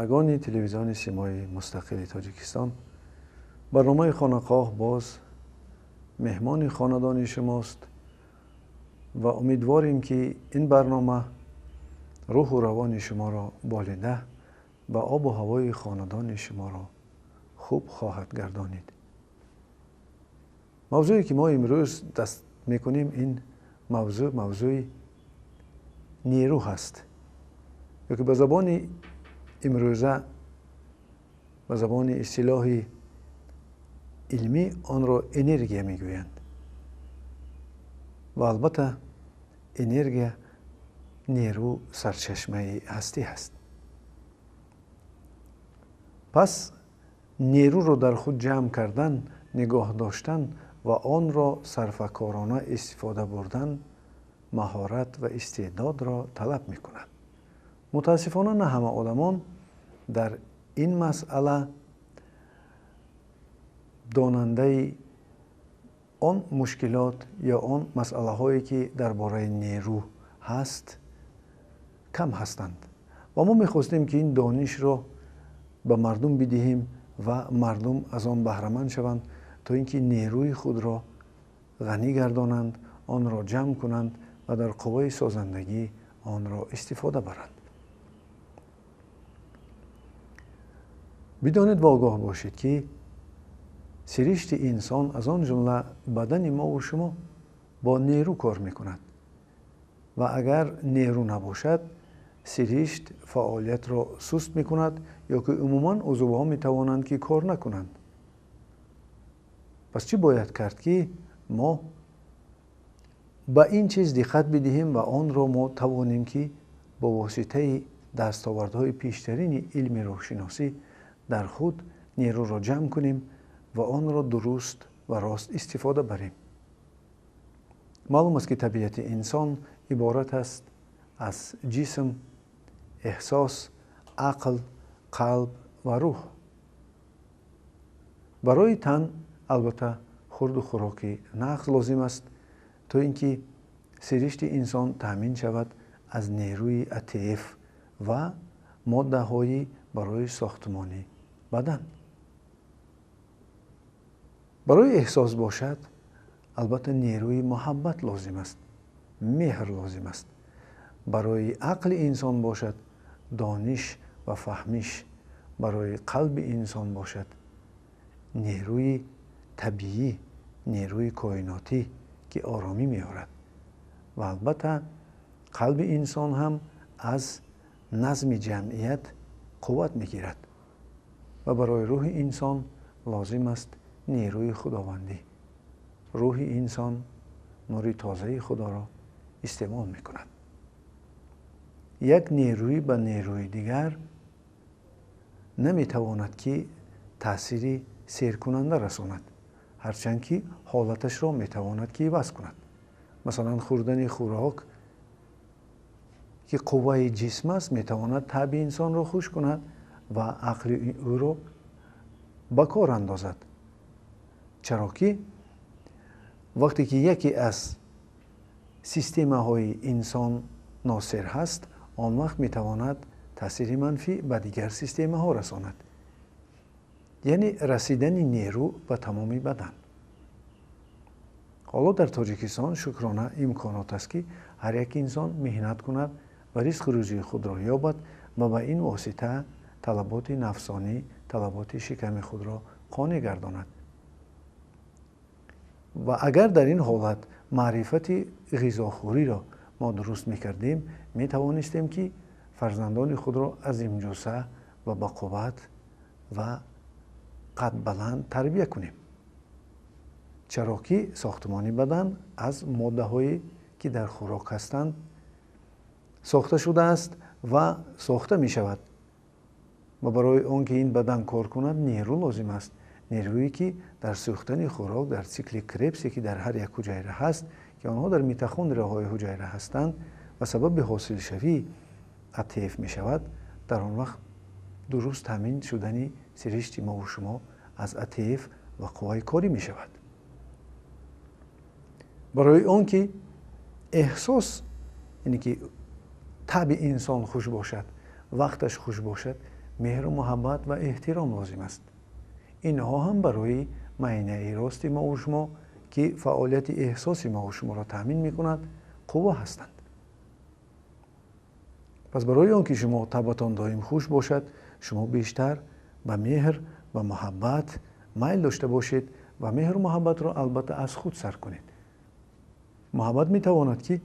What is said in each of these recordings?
Бинандагони телевизиони Симои мустақили Тоҷикистон, барномаи Хонақоҳ боз меҳмони хонадони шумост ва умедворем, ки ин барнома рӯҳу равони шуморо болида ва обу ҳавои хонадони шуморо хуб хоҳад гардонид. Мавзӯе ки мо имрӯз даст мекунем, ин мавзӯъ мавзӯи нерӯ ҳаст, ё ки ба забони имрӯза, ба забони истилоҳи илмӣ онро энергия мегӯянд. Ва албатта энергия, нерӯ сарчашмаи ҳастӣ ҳаст. Пас нерӯро дар худ ҷамъ кардан, нигоҳ доштан ва онро сарфакорона истифода бурдан маҳорат ва истеъдодро талаб мекунад. Мутаассифона, на ҳама одамон дар ин масъала донандаи он мушкилот ё он масъалаҳое, ки дар бораи нерӯ ҳаст, кам ҳастанд. Ва мо мехостем, ки ин донишро ба мардум бидиҳем ва мардум аз он баҳраманд шаванд, то ин ки нерӯи худро ғанӣ гардонанд, онро ҷамъ кунанд ва дар қувваи созандагӣ онро истифода баранд. Бидонед ва огоҳ бошед, ки сиришти инсон, аз он ҷумла бадани мову шумо, бо нерӯ кор мекунад ва агар нерӯ набошад, сиришт фаъолиятро суст мекунад ё ки умуман узвҳо метавонанд, ки кор накунанд. Пас чӣ бояд кард, ки мо ба ин чиз диққат бидиҳем ва онро мо тавонем, ки бо воситаи дастовардҳои пештарини илми рӯҳшиносӣ дар худ нерӯро ҷамъ кунем ва онро дуруст ва рост истифода барем? Маълум аст, ки табиати инсон иборат аст аз ҷисм, эҳсос, ақл, қалб ва рӯҳ. Барои тан албатта хурду хӯроки нағз лозим аст, то ин ки сиришти инсон таъмин шавад аз нерӯи АТФ ва моддаҳои барои сохтмони бадан. Барои эҳсос бошад, албатта нерӯи муҳаббат лозим аст, меҳр лозим аст. Барои ақли инсон бошад, дониш ва фаҳмиш. Барои қалби инсон бошад, нерӯи табиӣ, нерӯи коинотӣ, ки оромӣ меорад. Ва албатта қалби инсон ҳам аз назми ҷамъият қувват мегирад. Ва барои рӯҳи инсон лозим аст нерӯи худовандӣ. Рӯҳи инсон нури тозаи худоро истеъмол мекунад. Як нерӯӣ ба нерӯи дигар наметавонад, ки таъсири серкунанда расонад, ҳарчанд ки ҳолаташро метавонад, ки иваз кунад. Масалан, хӯрдани хӯрок, ки қувваи ҷисм аст, метавонад таъби инсонро хуш кунад ва ақли ӯро ба кор андозад. Чаро ки вақте ки яке аз системаҳои инсон носер ҳаст, он вақт метавонад таъсири манфӣ ба дигар системаҳо расонад, яъне расидани нерӯ ба тамоми бадан. Ҳоло дар Тоҷикистон, шукрона, имконот аст, ки ҳар як инсон меҳнат кунад ва ризқу рӯзии худро ёбад ва ба ин восита талаботи нафсонӣ, талаботи шиками худро қонеъ гардонад. Ва агар дар ин ҳолат маърифати ғизохӯриро мо дуруст мекардем, метавонистем, ки фарзандони худро азимҷуса ва ба қувват ва қадбаланд тарбия кунем. Чаро ки сохтмони бадан аз моддаҳое, ки дар хӯрок ҳастанд, сохта шудааст ва сохта мешавад. Ва барои он ки ин бадан кор кунад, нерӯ лозим аст. Нерӯе, ки дар сӯхтани хӯрок, дар цикли Кребсе, ки дар ҳар як ҳуҷайра ҳаст, ки онҳо дар митохондрияҳои ҳуҷайра ҳастанд ва сабаби ҳосилшавии АТФ мешавад, дар он вақт дуруст таъмин шудани сиришти мову шумо аз АТФ ва қувваи корӣ мешавад. Барои он ки эҳсос, яъне ки таъби инсон хуш бошад, вақташ хуш бошад, меҳру муҳаббат ва эҳтиром лозим аст. Инҳо ҳам барои майнаи рости мову шумо, ки фаъолияти эҳсоси мову шуморо таъмин мекунад, қувва ҳастанд. Пас барои он ки шумо табъатон доим хуш бошад, шумо бештар ба меҳр ва муҳаббат майл дошта бошед ва меҳру муҳаббатро албатта аз худ сар кунед. Муҳаббат метавонад ки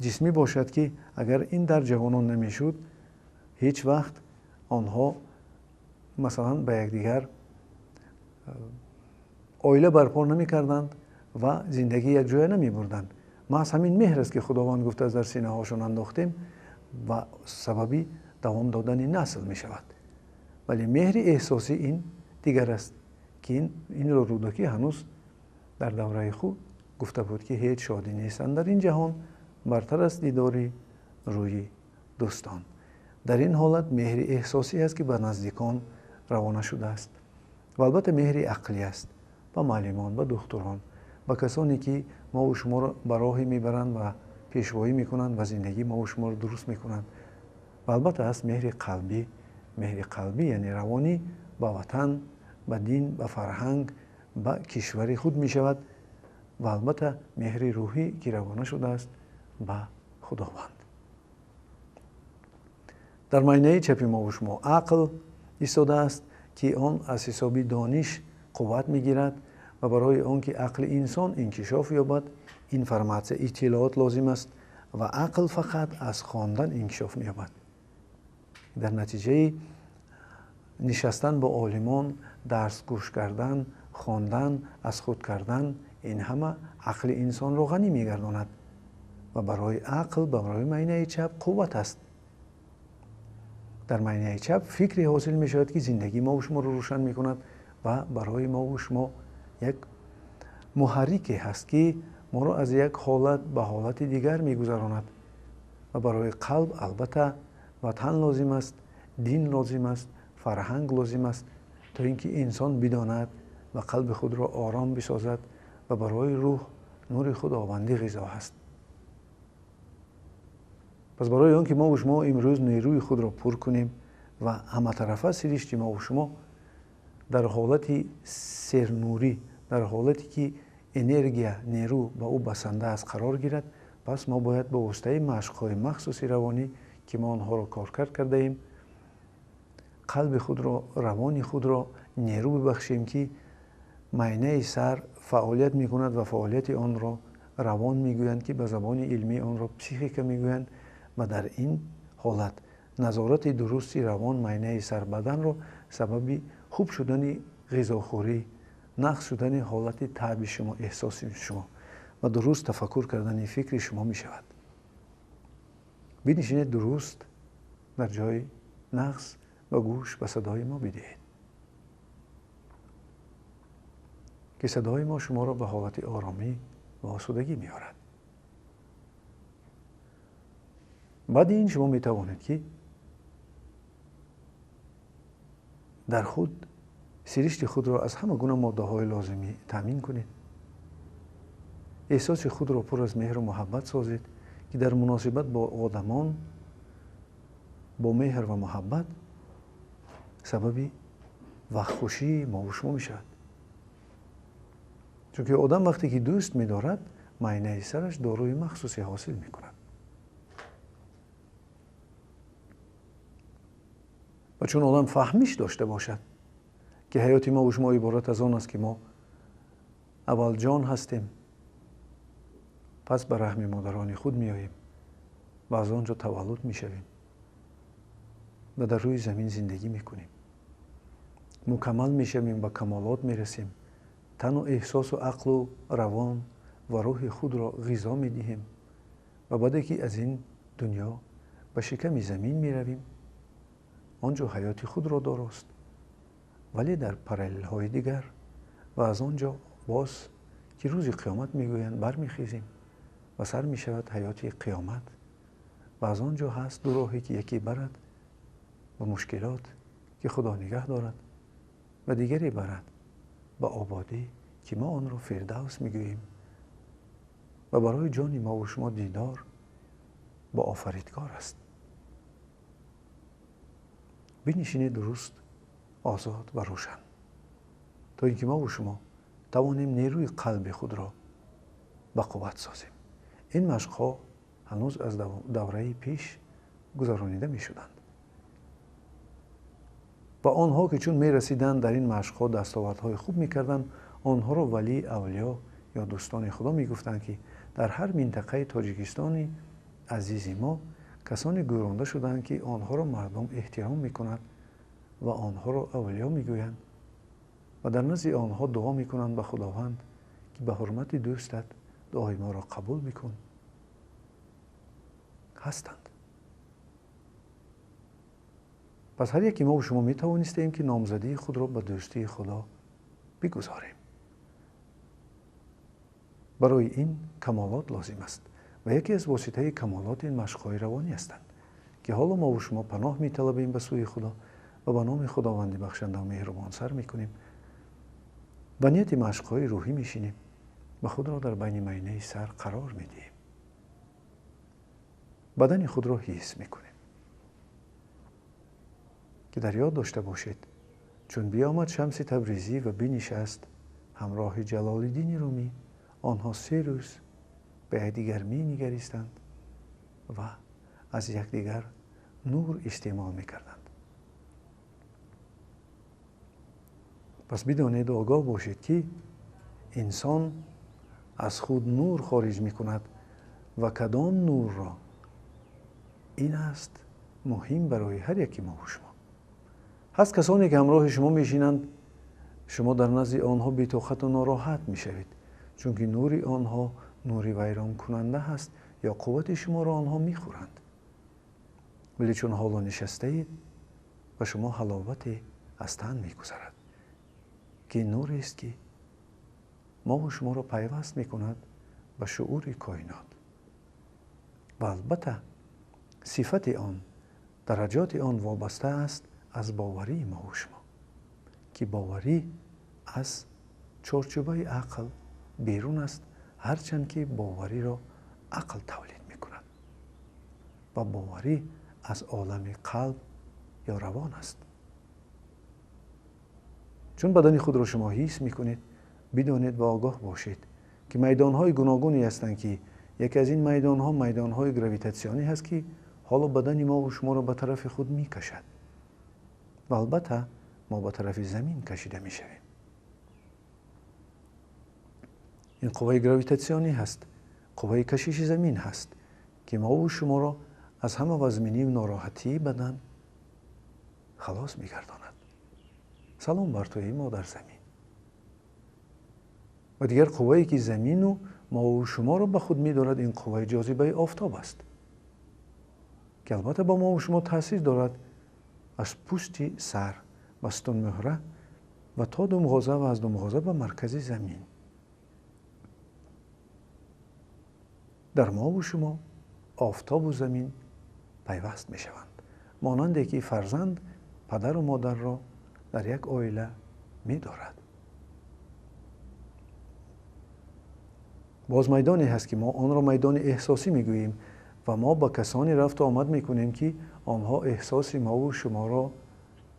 ҷисмӣ бошад, ки агар ин дар ҷавонон намешуд, ҳеҷ вақт онҳо масалан ба якдигар оила барпо намекарданд ва зиндагӣ якҷоя намебурданд. Маҳз ҳамин меҳр аст, ки Худованд гуфтааст дар синаҳошон андохтем ва сабаби давом додани насл мешавад. Вале меҳри эҳсосӣ ин дигар аст, ки инро Рӯдакӣ ҳанӯз дар давраи худ гуфта буд, ки ҳеҷ шодӣ нест андар ин ҷаҳон, бартар аст дидори рӯи дӯстон. Дар ин ҳолат меҳри эҳсосӣ аст, ки ба наздикон равона шудааст ва албатта меҳри ақлӣ аст ба муаллимон, ба духтурон, ба касоне ки мову шуморо ба роҳе мебаранд ва пешвоӣ мекунанд ва зиндагии мову шуморо дуруст мекунанд. Ва албатта аст меҳри қалбӣ. Меҳри қалбӣ яъне равонӣ ба ватан, ба дин, ба фарҳанг, ба кишвари худ мешавад ва албатта меҳри рӯҳӣ, ки равона шудааст ба Худованд. Дар майнаи чапи мову шумо ақл истодааст, ки он аз ҳисоби дониш қувват мегирад ва барои он ки ақли инсон инкишоф ёбад, информатсия, иттилоот лозим аст ва ақл фақат аз хондан инкишоф меёбад. Дар натиҷаи нишастан бо олимон, дарс гӯш кардан, хондан, аз худ кардан, ин ҳама ақли инсонро ғанӣ мегардонад ва барои ақл, барои майнаи чап қувват аст. Дар майнаи чап фикре ҳосил мешавад, ки зиндагии мову шуморо рӯшан мекунад ва барои мову шумо як муҳаррике ҳаст, ки моро аз як ҳолат ба ҳолати дигар мегузаронад. Ва барои қалб албатта ватан лозим аст, дин лозим аст, фарҳанг лозим аст, то ин ки инсон бидонад ва қалби худро ором бисозад ва барои рӯҳ нури Худовандӣ ғизо ҳаст. Пас барои он ки мову шумо имрӯз нерӯи худро пур кунем ва ҳаматарафа сиришти мову шумо дар ҳолати сернурӣ, дар ҳолате ки энергия, нерӯ ба ӯ басанда аст қарор гирад, пас мо бояд ба воситаи машқҳои махсуси равонӣ, ки мо онҳоро коркард кардаем, қалби худро, равони худро нерӯ бибахшем, ки майнаи сар фаъолият мекунад ва фаъолияти онро равон мегӯянд, ки ба забони илмӣ онро психика мегӯянд. Ва дар ин ҳолат назорати дурусти равон майнаи сар баданро сабаби хуб шудани ғизохӯрӣ, нақс шудани ҳолати таъби шумо, эҳсоси шумо ва дуруст тафаккур кардани фикри шумо мешавад. Бинишинед дуруст дар ҷои нақс ва гӯш ба садои мо бидиҳед, ки садои мо шуморо ба ҳолати оромӣ ва осудагӣ меорад. Баъди ин шумо метавонед, ки дар худ сиришти худро аз ҳама гуна моддаҳои лозимӣ таъмин кунед, эҳсоси худро пур аз меҳру муҳаббат созед, ки дар муносибат бо одамон бо меҳр ва муҳаббат сабаби вақтхушии мову шумо мешавад. Чунки одам вақте ки дӯст медорад, майнаи сараш доруи махсусе ҳосил мекунад. Ва чун одам фаҳмиш дошта бошад, ки ҳаёти мову шумо иборат аз он аст, ки мо аввал ҷон ҳастем, пас ба раҳми модарони худ меоем ва аз он ҷо таваллуд мешавем ва дар рӯи замин зиндагӣ мекунем, мукаммал мешавем, ба камолот мерасем, тану эҳсосу ақлу равон ва рӯҳи худро ғизо медиҳем ва баъде ки аз ин дунё ба шиками замин меравем, он ҷо ҳаёти худро дорост, вале дар параллелҳои дигар ва аз он ҷо боз ки рӯзи қиёмат мегӯянд бармехезем ва сар мешавад ҳаёти қиёмат ва аз он ҷо ҳаст ду роҳе, ки яке барад ба мушкилот, ки Худо нигаҳ дорад, ва дигаре барад ба ободӣ, ки мо онро Фирдавс мегӯем ва барои ҷони мову шумо дидор бо Офаридгор аст. Бинишинед дуруст, озод ва рӯшан, то ин ки мову шумо тавонем нерӯи қалби худро ба қувват созем. Ин машқҳо ҳанӯз аз давраи пеш гузаронида мешуданд ва онҳо ки чун мерасиданд дар ин машқҳо дастовардҳои хуб мекарданд, онҳоро валӣ, авлиё ё дӯстони Худо мегуфтанд, ки дар ҳар минтақаи Тоҷикистони азизи мо касоне гӯронда шуданд, ки онҳоро мардум эҳтиром мекунад ва онҳоро авлиё мегӯянд ва дар назди онҳо дуо мекунанд ба Худованд, ки ба ҳурмати дӯстат дуои моро қабул бикун. Ҳастанд. Пас ҳар яке мо шумо метавонистем, ки номзадии худро ба дӯстии Худо бигузорем. Барои ин камолот лозим аст ва яке аз воситаи камолот ин машқҳои равонӣ ҳастанд, ки ҳоло мо шумо паноҳ металабем ба сӯи Худо ва ба номи Худованди бахшанда ва меҳрубон сар мекунем. Ба нияти машқҳои рӯҳӣ мешинем ва худро дар байни майнаи сар қарор медиҳем. Бадани худро ҳис мекунем, ки дар ёд дошта бошед, чун биомад Шамси Табризӣ ва бинишаст ҳамроҳи Ҷалолиддини Румӣ, онҳо 3 рӯз ба якдигар менигаристанд ва аз якдигар нур истеъмол мекарданд. Пас бидонед ва огоҳ бошед, ки инсон аз худ нур хориҷ мекунад ва кадом нурро, ин аст муҳим барои ҳар яки мо ва шумо. Ҳаст касоне ки ҳамроҳи шумо мешинанд, шумо дар назди онҳо бетоқату нороҳат мешавед, чунки нури онҳо нури вайронкунанда ҳаст ё қуввати шуморо онҳо мехӯранд. Вале чун ҳоло нишастаед, ба шумо ҳаловате аз тан мегузарад, ки нурест, ки мову шуморо пайваст мекунад ба шуури коинот. Ва албатта сифати он, дараҷоти он вобаста аст аз боварии мову шумо, ки боварӣ аз чорчӯбаи ақл берун аст, ҳарчанд ки бовариро ақл тавлид мекунад ва боварӣ аз олами қалб ё равон аст. Чун бадани худро шумо ҳис мекунед, бидонед ва огоҳ бошед, ки майдонҳои гуногуне ҳастанд, ки яке аз ин майдонҳо майдонҳои гравитатсионӣ ҳаст, ки ҳоло бадани мову шуморо ба тарафи худ мекашад ва албатта мо ба тарафи замин кашида мешавем. Ин қувваи гравитатсионӣ ҳаст, қувваи кашиши замин ҳаст, ки мову шуморо аз ҳама вазминию нороҳатии бадан халос мегардонад. Салом бар ту, эй модарзамин. Ва дигар қуввае ки замину мову шуморо ба худ медорад, ин қувваи ҷозибаи офтоб аст, ки албатта ба мову шумо таъсир дорад аз пушти сар ба сутунмуҳра ва то думғоза ва аз думғоза ба маркази замин. Дар мову шумо офтобу замин пайваст мешаванд, монанде ки фарзанд падару модарро дар як оила медорад. Боз майдоне ҳаст, ки мо онро майдони эҳсосӣ мегӯем ва мо ба касоне рафту омад мекунем, ки онҳо эҳсоси мову шуморо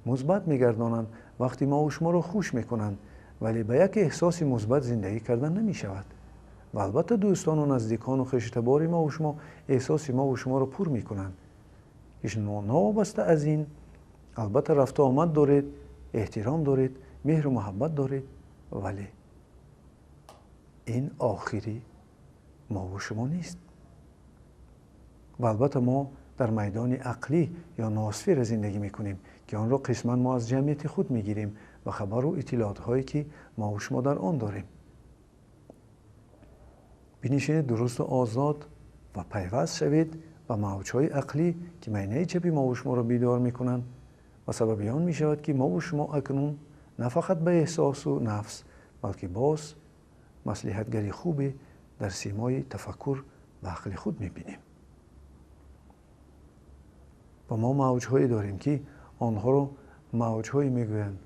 мусбат мегардонанд, вақти мову шуморо хуш мекунанд, вале ба як эҳсоси мусбат зиндагӣ кардан намешавад. Ва албатта дӯстону наздикону хешутабори мову шумо эҳсоси мову шуморо пур мекунанд, ки шумо новобаста аз ин албатта рафту омад доред, эҳтиром доред, меҳру муҳаббат доред, вале ин охири мову шумо нест. Ва албатта мо дар майдони ақлӣ ё ноосфера зиндагӣ мекунем, ки онро қисман мо аз ҷамъияти худ мегирем ва хабару иттилоотҳое ки мову шумо дар он дорем. Бинишинед дурусту озод ва пайваст шавед ба мавҷҳои ақлӣ, ки майнаи чапи мову шуморо бедор мекунанд ва сабаби он мешавад, ки мову шумо акнун на фақат ба эҳсосу нафс, балки боз маслиҳатгари хубе дар симои тафаккур ва ақли худ мебинем. Ва мо мавҷҳое дорем, ки онҳоро мавҷҳое мегӯянд,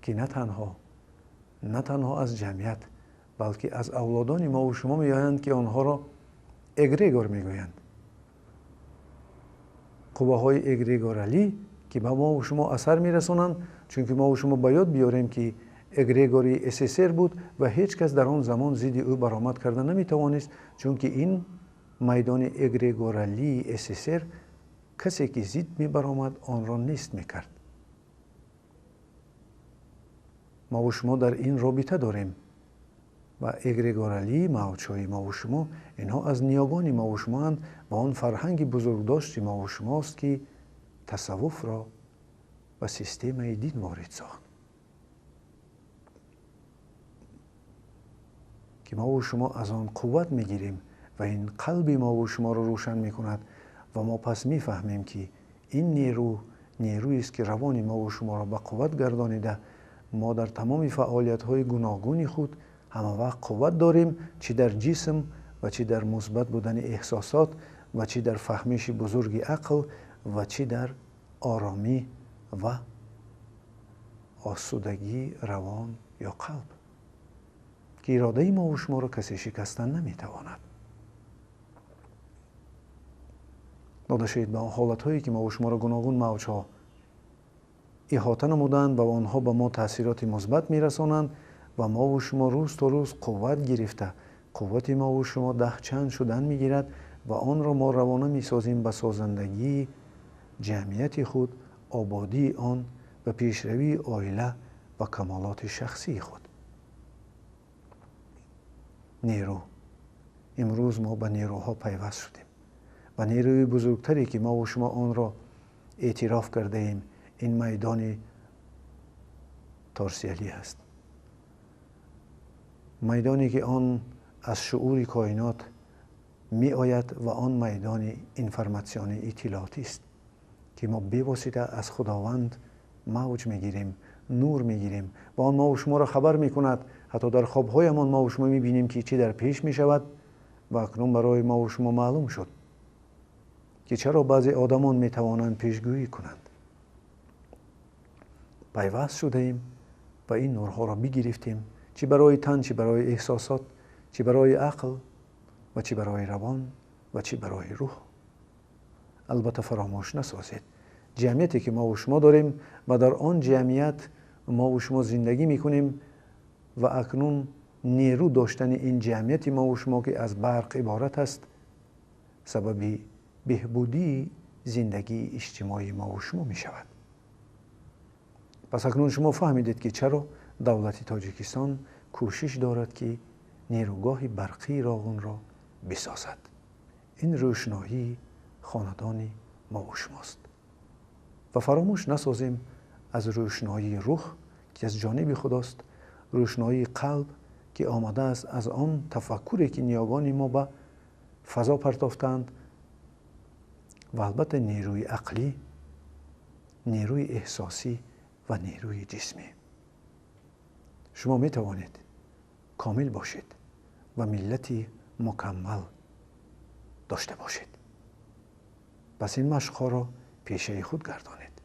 ки на танҳо аз ҷамъият, балки аз авлодони мову шумо меоянд, ки онҳоро эгрегор мегӯянд. Қувваҳои эгрегоралӣ, ки ба мо ва шумо асар мерасонанд, чунки мо ва шумо ба ёд биёрем, ки эгрегори СССР буд ва ҳеҷ кас дар он замон зидди ӯ баромад карда наметавонист, чунки ин майдони эгрегоралии СССР касе ки зид мебаромад, онро нест мекард. Мо ва шумо дар ин робита дорем ва эгрегоралии мавҷҳои мо ва шумо инҳо аз ниёгони мо ва шумоанд ва он фарҳанги бузургдошти мо ва шумост, ки тасаввуфро ба системаи дин ворид сохт, ки мо ва шумо аз он қувват мегирем ва ин қалби мо ва шуморо рӯшан мекунад ва мо пас мефаҳмем, ки ин нерӯ нерӯест, ки равони мо ва шуморо ба қувват гардонида, мо дар тамоми фаъолиятҳои гуногуни худ ҳамавақт қувват дорем, чӣ дар ҷисм ва чӣ дар мусбат будани эҳсосот ва чӣ дар фаҳмиши бузурги ақл ва чӣ дар оромӣ ва осудагии равон ё қалб, ки иродаи мо ва шуморо касе шикастан наметавонад. Дода шавед ба он ҳолатҳое, ки мо ва шуморо гуногун мавҷҳо иҳота намуданд ва онҳо ба мо таъсироти мусбат мерасонанд ва мо ва шумо рӯз то рӯз қувват гирифта, қуввати мо ва шумо даҳчанд шудан мегирад ва онро мо равона месозем ба созандагии ҷамъияти худ, ободии он ва пешравии оила ва камолоти шахсии худ. Нерӯ. Имрӯз мо ба нерӯҳо пайваст шудем. Ба нерӯи бузургтаре, ки мо ва шумо онро эътироф кардаем, ин майдони торсиялӣ аст. Майдоне, ки он аз шуури коинот меояд ва он майдони информатсиони иттилоотист, ки мо бевосита аз Худованд мавҷ мегирем, нур мегирем ва он мо ва шуморо хабар мекунад. Ҳатто дар хобҳоямон мо ва шумо мебинем, ки чӣ дар пеш мешавад ва акнун барои мо ва шумо маълум шуд, ки чаро баъзе одамон метавонанд пешгӯӣ кунанд. Пайваст шудаем ва ин нурҳоро бигирифтем, чӣ барои тан, чӣ барои эҳсосот, чӣ барои ақл ва чӣ барои равон ва чӣ барои рӯҳ. Албатта фаромӯш насозед, ҷамъияте ки мо ва шумо дорем ва дар он ҷамъият мо ва шумо зиндагӣ мекунем ва акнун нерӯ доштани ин ҷамъияти мо ва шумо, ки аз барқ иборат аст, сабаби беҳбудии зиндагии иҷтимоии мо ва шумо мешавад. Пас акнун шумо фаҳмидед, ки чаро давлати Тоҷикистон кӯшиш дорад, ки нерӯгоҳи барқии Роғунро бисозад. Ин рӯшноии хонадони мо ва шумост. Ва фаромӯш насозем аз рӯшноии рӯҳ, ки аз ҷониби Худост, рӯшноии қалб, ки омадааст аз он тафаккуре, ки ниёгони мо ба фазо партофтаанд, ва албатта нерӯи ақлӣ, нерӯи эҳсосӣ ва нерӯи ҷисмӣ. Шумо метавонед комил бошед ва миллати мукаммал дошта бошед. Пас ин машқҳоро пешаи худ гардонед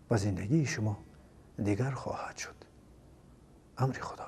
ва зиндагии шумо дигар хоҳад шуд. Амри Худо.